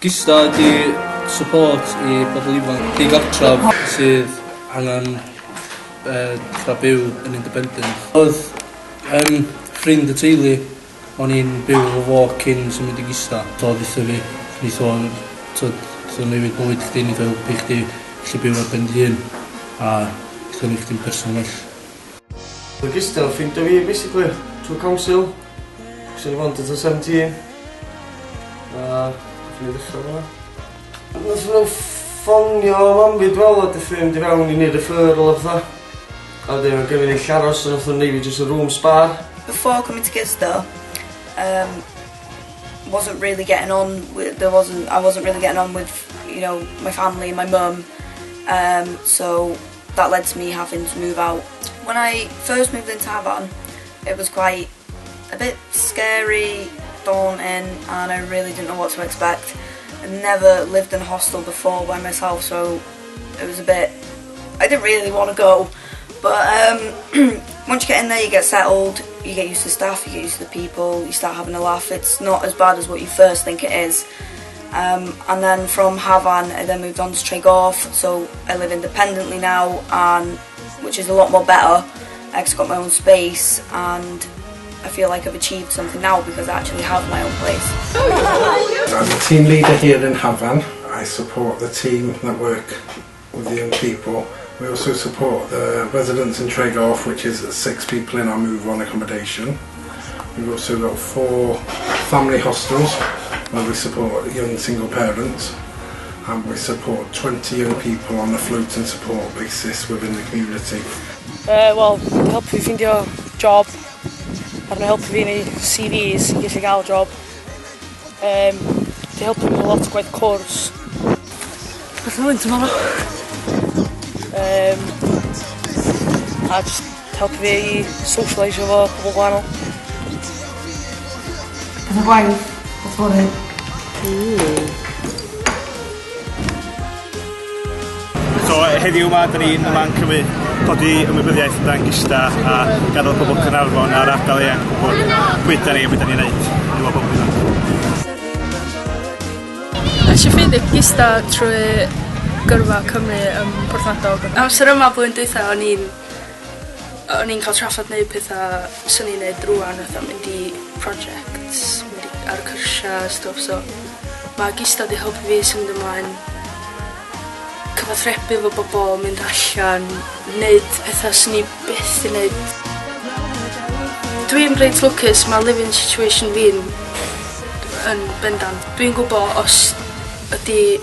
Gisda ydi support i bobl ifanc digartref sydd angen yy dechra byw yn independent. Odd yym ffrind y teulu o'n i'n byw efo fo cyn symud i Gisda. So ddeutha fi neith o t'od neith o newid bywyd chdi neith o helpu chdi gallu byw ar ben dy hun a neith o neu' chdi'n person well. Oedd Gisda yn ffeindio fi basically trwy council. Cos o'n i mond yn 17. A nathon ni ddechra fel 'a. Nathon nhw ffonio mam fi dwi me'wl a deutha fi mynd i fewn i neud referral a petha. A wedyn o' gynno fi lle aros so nathon nhw neud fi jyst y room sbar. Before coming to Gisda um wasn't really getting on with there wasn't I wasn't really getting on with you know my family my mum um so that led to me having to move out. When I first moved into Hafan it was quite a bit scary, daunting and I really didn't know what to expect. I'd never lived in a hostel before by myself so it was a bit I didn't really want to go but um once you get in there you get settled, you get used to staff, you get used to the people, you start having a laugh. It's not as bad as what you first think it is. Um, and then from Hafan I then moved on to Tregarth so I live independently now and which is a lot more better. I've got my own space and I feel like I've achieved something now because I actually have my own place. I'm the team leader here in Hafan. I support the team that work with the young people. We also support the residents in Tregarth, which is six people in our move on accommodation. We've also got four family hostels where we support young single parents and we support 20 young people on a float and support basis within the community. Uh, Wel, helpu fi ffeindio job. Maen nhw'n helpu fi neud CVs i gallu gael job. Um, di helpu fi lot o gwaith cwrs. Beth yn tomorrow. Um, a just helpu fi i socialise efo pobl gwahanol. Pethau gwaith, wrth fory. So heddiw 'ma 'dan ni'n yma'n cymryd codi ymwybyddiaeth amdan Gisda a gadal pobol Caernarfon a'r ardal eang gwbod pwy ydan ni a be' 'dan ni'n neud efo bobol ifanc. Nesh i ffeindio Gisda trwy Gyrfa Cymru ym Porthmadog. Amser yma blwyddyn dwytha o'n i'n o'n i'n ca'l traffath neud petha swn i'n neud rŵan fatha mynd i projects mynd i ar cyrsia a stwff so ma' Gisda 'di helpu fi symud ymlaen cyfathrebu efo bobol, mynd allan, neud petha swn i byth 'di neud. Dwi'n reit lwcus ma' living situation fi'n yn bendant. Dwi'n gwbo os ydi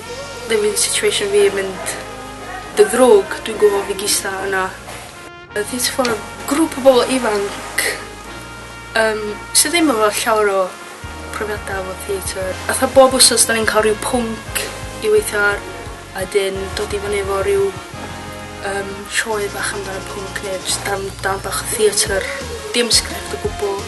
living situation fi yn mynd dy ddrwg dwi'n gwbo fi gista yna. Theatr Ffordd grŵp o bobol ifanc yym sy ddim efo llawer o profiada efo theatr. Fatha bob wsos 'dan ni'n ca'l ryw pwnc i weithio ar a 'dyn dod i fyny efo ryw yym sioe bach amdan y pwnc ne' jyst darn darn bach o theatr dim sgript o gwbwl.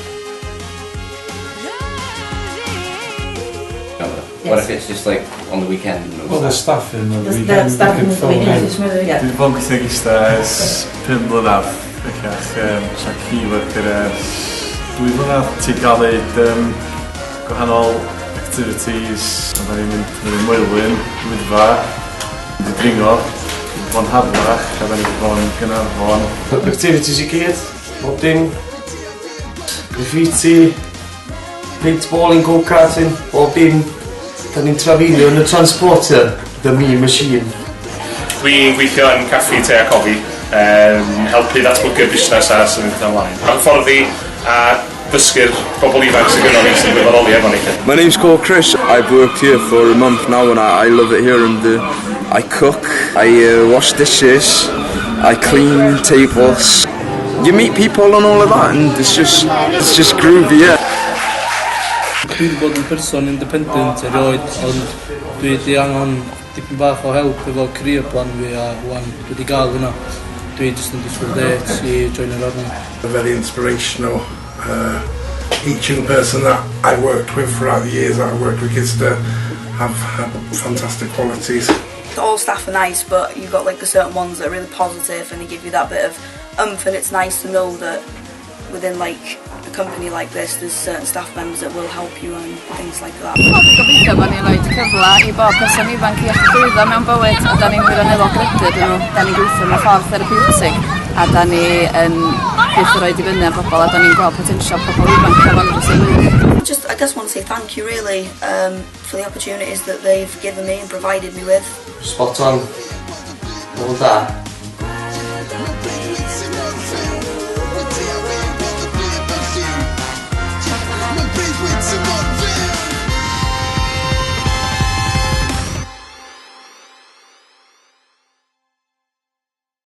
What if it's just like on the weekend? Well there's staff in on the There's weekend. staff in the weekend. Dwi 'di bod yn gweithio Gisda ers pum mlynadd bellach yym so key worker ers dwy flynadd. Ti'n ca'l neud yym gwahanol activities a 'dan ni'n mynd fyny Moelwyn, Wyddfa, mynd i dringo, bod yn Harlech a 'dan ni 'di bo' yn Gaernarfon. Activities i gyd, bob dim. Graffiti, paintballing, go-karting, bob dim. Da ni'n trafeilio yn y transporter, the me machine. Dwi'n gweithio yn caffi te a cofi, um, helpu ddatblygu'r busnes a symud pethau ymlaen. Hyfforddi a dysgu'r bobl ifanc sydd gynnon ni sy'n gwirfoddoli efo ni. My name's called Chris. I've worked here for a month now and I, I love it here and I cook, I wash dishes, I clean tables. You meet people and all of that and it's just it's just groovy, yeah. Dwi 'di bod yn person independent erioed ond dwi 'di angan dipyn bach o help efo career plan fi a ŵan dwi 'di ga'l hwnna. Dwi jyst yn disgwyl dêt i joinio'r army. Very inspirational. Uh, each young person that I worked with throughout the years that I worked with Gisda have had fantastic qualities. All staff are nice but you've got like the certain ones that are really positive and they give you that bit of oomph and it's nice to know that within like a company like this, there's certain staff members that will help you and things like that. Wel, dwi'n gobeithio bod ni'n rhoi cyfle i bob person ifanc i allu llwyddo mewn bywyd a da ni'n wirioneddol gredu ynddyn nhw. Da ni'n gweithio mewn ffordd therapeutig a da ni yn byth yn rhoid i fyny ar bobl a da ni'n gweld potensial pobl ifanc a fan dros y flwyddyn. Just, I just want to say thank you, really, for the opportunities that they've given me and provided me with. Spot on. Pobl da.